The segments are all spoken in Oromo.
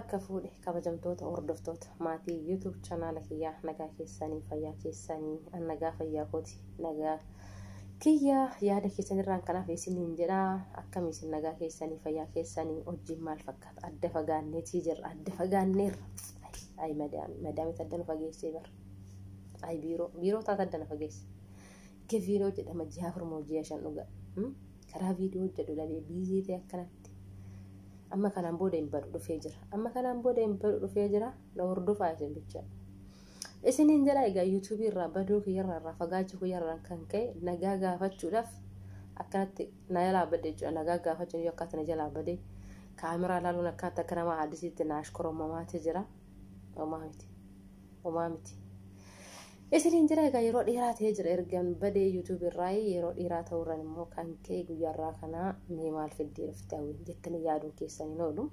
Harka fuudhe kabajamtoota hordoftoota maatii YouTube chanaala kiyyaa, nagaa keessanii, fayyaa keessanii? An nagaa fayyaa kooti, nagaa kiyya yaada keessanirraan kanaaf isiniin jedha. Akkam isin, nagaa keessanii, fayyaa keessanii? Hojiin maal fakkaata? Adda fagaanneetii jirra, adda fagaanneerra. Ay madaami, madaamitti adda nu fageessee bara. Ay biiroo, biiroo taata adda na fageesse. Ke viidiyoo jedhama ji'a 4 moo ji'a 5 dhuga. Karaa viidiyoo jedhu dhabee busy ta'e akkanatti. Amma kanaan booda hin badu, dhufee jira. Amma kanaan booda hin badu, dhufee jira. Na hordofaa isin bicha. Isiniin jedha. Egaa YouTubeii irraa baduu kiyyarraa, irraa fagaachuu kiyyarraa kan ka'e nagaa gaafachuudhaaf akkanatti na jalaa bade jechuudha. Nagaa gaafachuun yoo akkatti na jalaa bade, kaameraa ilaaluun akkanatti akka nama addisiitti na ashkoromamaatee jira. Homaa miti. Homaa miti. Isiniin jira. Egaa yeroo dheeraa ta'ee jira ergan badee YouTube irraa. Yeroo dheeraa ta'uurraan immoo kan ka'e guyyaarraa kanaa mee maal fiddee dhufte hawwi jettanii yaaduun keessan hin oolu.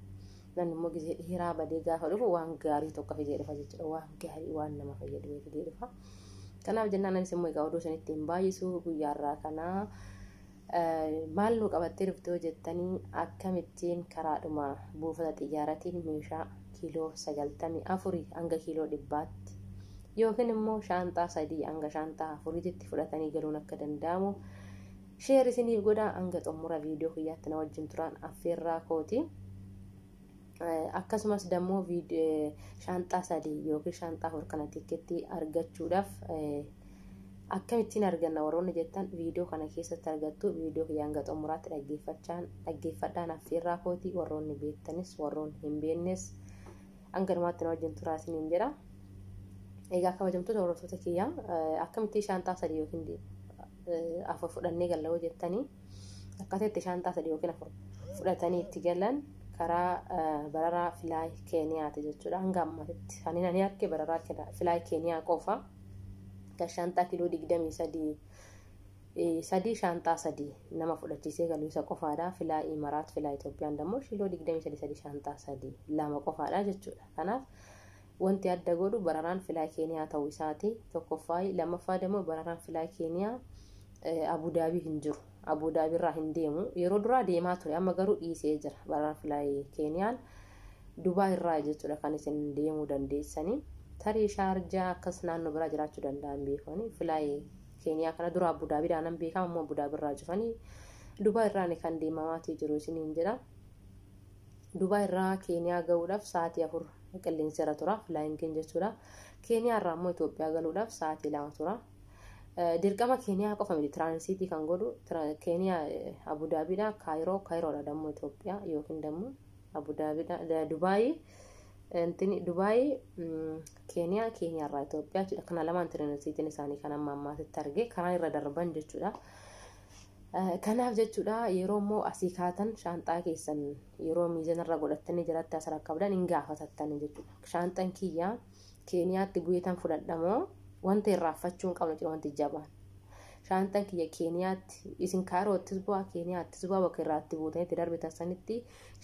Namni immoo gizee dheeraa badee gaafa dhufu waan gaarii tokko fidee dhufa jechuudha. Waan gaarii, waan nama fayyadu fidee dhufa. Kanaaf jennaan anis immoo egaa oduu isinitti hin baay'isu. Guyyaarraa kanaa maal nu qabattee dhufte yoo jettanii, akkamittiin karaadhuma buufata xiyyaaratiin meeshaa kiiloo 94 hanga kiiloo 100tti yookiin immoo shaanxaa 3 hanga shaanxaa 4tti fudhatanii galuun akka danda'amu share isiniif godha. Hanga xumura viidiyoo kiyyaatti na wajjin turaan affeerraa kooti. Akkasumas dammoo shaanxaa 3 yookiin shaanxaa 4 kana tikkeetti argachuudhaaf akkamittiin arganna warroonni jettan, viidiyoo kana keessatti argattu. Viidiyoo kiyya hanga xumuraatti dhaggeeffachaan dhaggeeffadhaan affeerraa kooti. Warroonni beektanis, warroonni hin beeknes, hanga dhumaatti na wajjin turaa isiniin jedha. Egaa kabajamtoota hordoftoota kiyya, akkamittiin shaanxaa 3 yookiin 4 fudhannee galla yoo jettanii, akkaataa itti shaanxaa 3 yookiin 4 fudhatanii itti galan karaa bararaa Fly Keeniyaati jechuudha. Hanga ammaatti kan ani arge bararaa Fly Keeniyaa qofa. Kan shaanxaa kiiloo 23 sadii, shaanxaa 3 nama fudhachiisee galu isa qofaadha. Fly Emirates, Fly Itoophiyaan immoo kiiloo 23 sadii, shaanxaa 3 2 qofaadha jechuudha. Kanaaf wanti adda godhu bararaan Fly Keeniyaa ta'uu isaati. Tokkoffaa, lammaffaa immoo bararaan Fly Keeniyaa Abudaabii hin jiru. Abudaabii irraa hin deemu. Yeroo duraa deemaa ture, amma garuu dhiisee jira. Bararaan Fly Keeniyaan Dubaa irraa jechuudha kan isin deemuu dandeessanii. Tarii Shaarjaa akkas naannoo biraa jiraachuu danda'an beekanii. Fly Keeniyaa kana dura Abudaabiidhaan nan beekama, ammoo Abudaabii irraa cufanii Dubaa irraan kan deemamaatii jiru isiniin jedha. Dubaa irraa Keeniyaa gahuudhaaf sa'aatii 4 qilleensa irra tura flyingiin jechuudha. Keeniyaa irraa immoo Itoophiyaa galuudhaaf sa'aatii 2 tura. Dirqama Keeniyaa qofa miti transitii kan godhu. Keeniyaa Abudaabiidha, Kaayiroo, Kaayiroodha dammoo Itoophiyaa yookiin dammoo Abudaabiidha Dubaayii, Dubaayii Keeniyaa, Keeniyaa irraa Itoophiyaa jechuudha. Kana lamaan transitiin isaanii kan amma ammaatitti arge karaan irra darban jechuudha. Kanaaf jechuudha, yeroo immoo asii kaatan shaanxaa keessan yeroo miizanarra godhattanii jalatti as rakkabdan hin gaafatattan jechuudha. Shaanxaan kiyyaa Keeniyaatti bu'eetan fudhadhamoo, wanta irraanfachuu hin qabne jechuudha wanti jabaan. Shaanxaan kiyya Keeniyaatti, isin Kaayiroottis bu'aa, Keeniyaattis bu'aa, bakka irraatti buutanii itti darbitan sanitti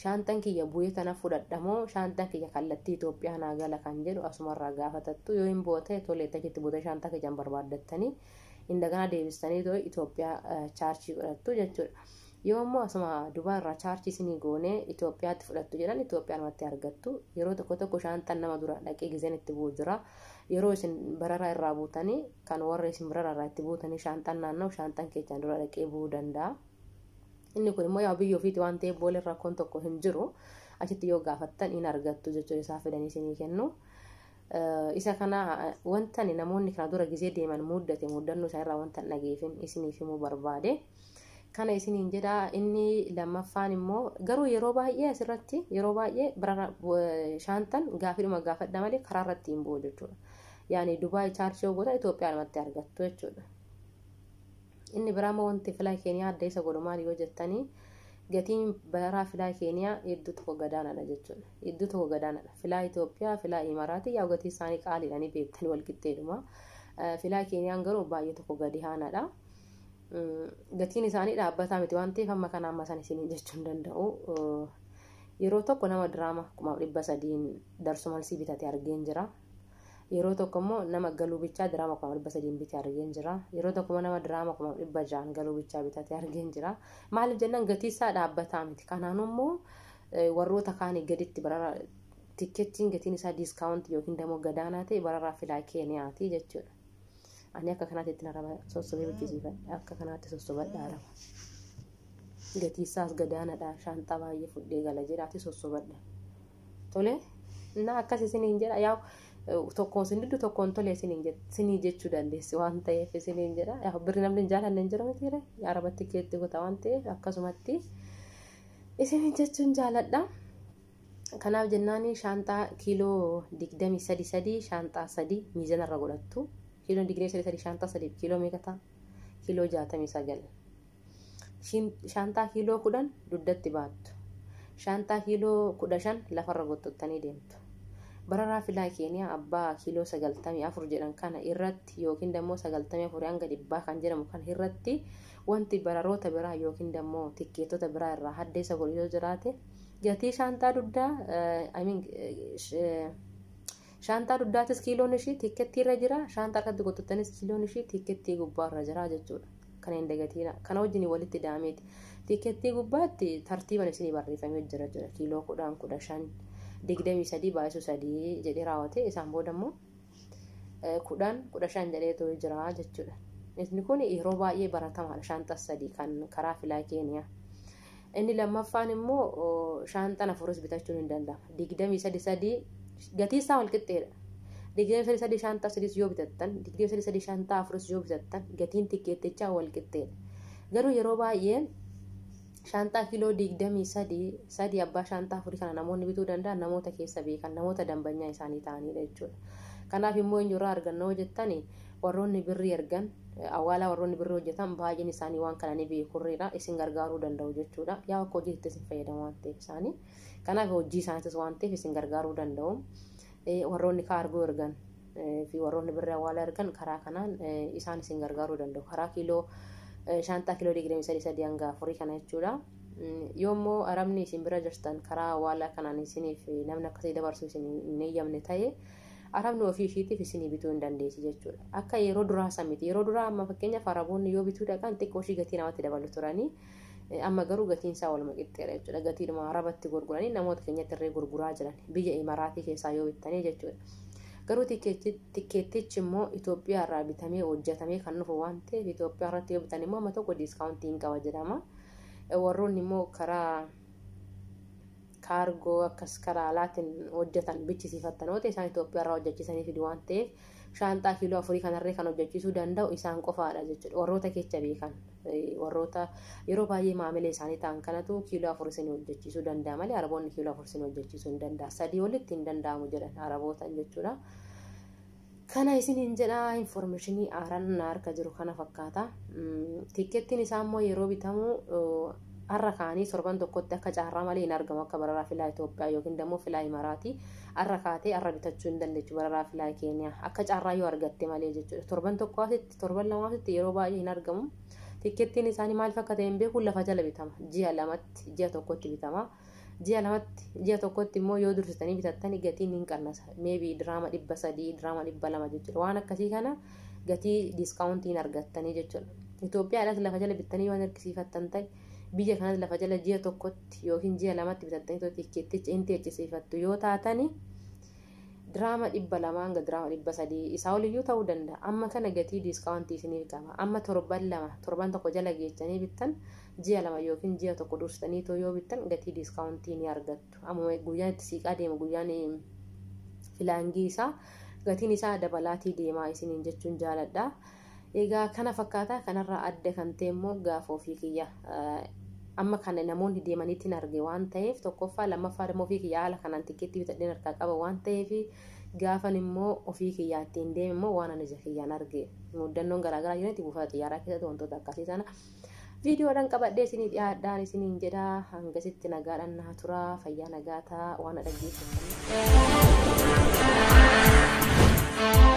shaanxaan kiyya bu'ee tana fudhadhamoo, shaanxaan kiyya kallattii Itoophiyaa naa gala kan jedhu asumarraa gaafatattu. Yoo hin bu'ate tolee, achitti buutee shaanxaa keessan barbaaddattanii indaganaa deebistanii Itoophiyaa charge godhattu jechuudha. Yoo immoo asuma Dubaa irraa charge isinii goonee Itoophiyaatti fudhattu jedhan, Itoophiyaa namatti argattu. Yeroo tokko tokko shaanxaan nama dura dhaqee gizeen itti bu'u jira. Yeroo isin bararaa irraa buutanii, kan warra isin bararaa irraa itti buutanii shaanxaan naanna'u, shaanxaan keessan dura dhaqee bu'uu danda'a. Inni kun immoo yaa biyya ofiiti waan ta'eef boolee rakkoon tokko hin jiru. Achitti yoo gaafattan hin argattu jechuudha, isaa fidanii isinii kennu. Isa kana wanta namoonni kana dura gizee deeman muddate, muddannoo isaa irraa wanta dhageefin isiniif himuu barbaade. Kana isiniin jedha. Inni lammaffaan immoo garuu yeroo baay'ee asirratti yeroo baay'ee barara shaantan gaafidhuma gaafadha malee karaa irratti hin bu'u jechuudha. Yaani Dubaay charge yoo goota Itoophiyaa namatti argattu jechuudha. Inni biraa immoo wanti Fly Keeniyaa adda isa godhu maali yoo jettanii, gatiin bararaa Fly Keeniyaa hedduu tokko gadaanaadha jechuudha. Hedduu tokko gadaanaadha. Fly Itoophiyaa, Fly Imaraatii yaa gatii isaanii qaaliidha ni beektanii, wal qixxeedhuma. Fly Keeniyaan garuu baay'ee tokko gadi aanaadha. Gatiin isaanii dhaabbataa miti waan ta'eef amma kana amma san isiniin jechuu hin danda'u. Yeroo tokko nama diraama 1300n darsumalsii bitate argeen jira. Yeroo tokko immoo nama galuu bichaa diraama 1300n bite argeen jira. Yeroo tokko immoo nama diraama 1600n galuu bichaa bitate argeen jira. Maaliif jennaan gatii isaa dhaabbataa miti. Kanaan immoo warroota kaanii gaditti barara Tikkeettiin gatiin isaa discount yookiin immoo gadaanaa ta'e bararaa Fly Keeniyaati jechuudha. Ani akka kanaatti ittiin araba sossobee bichisiifadha. Akka kanaatti sossobadha araba. Gatii isaas gadaanaadha. Shaanxaa baay'ee fudhee gala jedhaati sossobadha. Tole na akkas isiniin jedha, yaa tokkoon isin diddu tokkoon tole isiniin jechuu dandeessi waan ta'eef isiniin jedha. Yaa birri namni hin jaalanne hin jiru mitiire, arabatti keetti kuta waan ta'eef akkasumatti isiniin jechuun jaaladha. Kanaaf jennaani shaanxaa kiiloo 23 3 shaanxaa 3 miizanarra godhattu. Kiiloo 23 3 shaanxaa 3 kiiloo meeqa ta'a? Kiiloo 69. Shaanxaa kiiloo 10 dugdatti baattu. Shaanxaa kiiloo 15 lafarra gottottanii deemtu. Bararaa Fly Keeniyaa abbaa kiiloo 94 jedhan kana irratti yookiin immoo 94 hanga 100 kan jedhamu kana irratti wanti bararoota biraa yookiin immoo tikkeetota biraa irraa adda isa godhu yoo jiraate, gatii shaanxaa dugdaa, I mean, shaanxaa dugdaatis kiiloon ishii tikkeettii irra jira, shaanxaa harkatti gottottanis kiiloon ishii tikkeettii gubbaa irra jira jechuudha. Kana hin dagatiina. Kana wajjin walitti daameeti. Tikkeettii gubbaatti tartiiban isinii barreeffamee jira jechuudha. Kiiloo 10, 15, 23 baay'isuu 3 jedhee raawwate, isaan booda immoo 10, 15 jedheetu jira jechuudha. Inni kun yeroo baay'ee baratamaadha, shaanxaa 3 kan karaa Fly Keeniyaa. Inni lammaffaan immoo shaanxaan afuris bitachuun hin danda'ama. 23 3 gatii isaa wal qixxeedha. 23 3 shaanxaa 3 yoo bitattan, 23 3 shaanxaa 4 yoo bitattan, gatiin tikkeettichaa wal qixxeedha. Garuu yeroo baay'ee shaanxaa kiiloo 23 3 abbaa shaanxaa 4 kana namoonni bituu danda'an namoota keessa beekan, namoota dambanyaa isaanii ta'anidha jechuudha. Kanaaf immoo eenyurraa argannoo jettani, warroonni birrii ergan, awwaalaa warroonni birrii hojjetan baay'een isaanii waan kana ni beekurreedha, isin gargaaruu danda'u jechuudha. Yaa akka hojiitti isin fayyadamu waan ta'eef isaanii. Kanaaf hojii isaaniitis waan ta'eef isin gargaaruu danda'u. Warroonni kaargoo ergan fi warroonni birrii awwaalaa ergan karaa kanaan isaan isin gargaaruu danda'u. Karaa kiiloo shaanxaa kiiloo 23 3 hanga 4 kana jechuudha. Yoommoo arabni isin bira jirtan karaa awwaalaa kanaan isiniif namni akkasii dabarsu isin hin eeyyamne ta'e, arabni ofii ishiitiif isinii bituu hin dandeessi jechuudha. Akka yeroo duraa san miti. Yeroo duraa amma fakkeenyaaf araboonni yoo bituu dhaqan xiqqoo ishii gatii namatti dabalu turanii. Amma garuu gatiin isaa waluma qixxeedha jechuudha. Gatiidhuma arabatti gurguranii namoota keenyatti illee gurguraa jiran biyya Imaraatii keessaa yoo bittanii jechuudha. Garuu tikkeettichi immoo Itoophiyaa irraa bitamee hojjetamee kan dhufu waan ta'eef, Itoophiyaa irratti yoo bitan immoo amma tokko discountii hin qaba jedhama. Warroonni immoo karaa kaargoo akkas karaa alaatiin hojjetan bichisiifattan yoo ta'e, isaan Itoophiyaa irraa hojjechiisanii fidu waan ta'eef, shaanxaa kiiloo 4 kanarree kan hojjechiisuu danda'u isaan qofaadha jechuudha. Warroota kecha beekan, warroota yeroo baay'ee maamila isaanii ta'an kanatu kiiloo 4 isin hojjechiisuu danda'a malee araboonni kiiloo 4 isin hojjechiisuu hin danda'a. 3 olitti hin danda'amu jedhan arabootan jechuudha. Kana isiniin jedha, informationii haaraan na harka jiru kana fakkaata. Tikkeettiin isaa immoo yeroo bitamu har'a kaanii torban tokkotti akka carraa malee hin argamu, akka bararaa Fly Itoophiyaa yookiin immoo Fly Imaraatii har'a kaatee har'a bitachuu hin dandeechu. Bararaa Fly Keeniyaa akka carraa yoo argatte malee jechuudha. Torban tokko asitti, torban 2 asitti yeroo baay'ee hin argamu. Tikkeettiin isaanii maaliif akka ta'e hin beeku, lafa jala bitama. Ji'a 2tti, ji'a 1tti bitama. Ji'a 2tti, ji'a 1tti immoo yoo dursitanii bitattanii gatiin hin qannasa. Maybe diraama 300, diraama 200 jechuudha. Waan akkasii kana gatii discountiin argattanii jechuudha. Itoophiyaadhaas lafa jala bittanii waan harkisiifattan ta'e, biyya kanas lafa jala ji'a 1tti yookiin ji'a 2tti bitattanii tikkeetticha hin teechisiifattu yoo taatani, diraama 200 hanga diraama 300 isaa oliyyuu ta'uu danda'a. Amma kana gatii discountii isiniif qaba. Amma torban 2, torban 1 jala geechanii bittan, ji'a 2 yookiin ji'a 1 dursitanii too yoo bittan gatii discountii ni argattu. Amma guyyaan itti siiqaa deemu, guyyaan flyingii isaa, gatiin isaa dabalaatii deemaa isiniin jechuun jaaladha. Egaa kana fakkaata. Kanarraa adda kan ta'e immoo gaafa ofii kiyya amma kana namoonni deemaniitti hin arge waan ta'eef tokkoffaa, lammaffaa immoo ofii kiyya haala kanaan tikkeettii bitadheen harkaa qaba waan ta'eef, gaafan immoo ofii kiyyaa ittiin deeme immoo waan ani ija kiyyaan arge, muddannoon garaagaraa jiranitti buufata xiyyaaraa keessatti wantoota akkasii sana viidiyoodhaan qabadhee isinii dhiyaadhaan isiniin jedha. Hangasitti nagaadhaan naa turaa, fayyaa nagaa ta'a, waan dhaggeeffattan.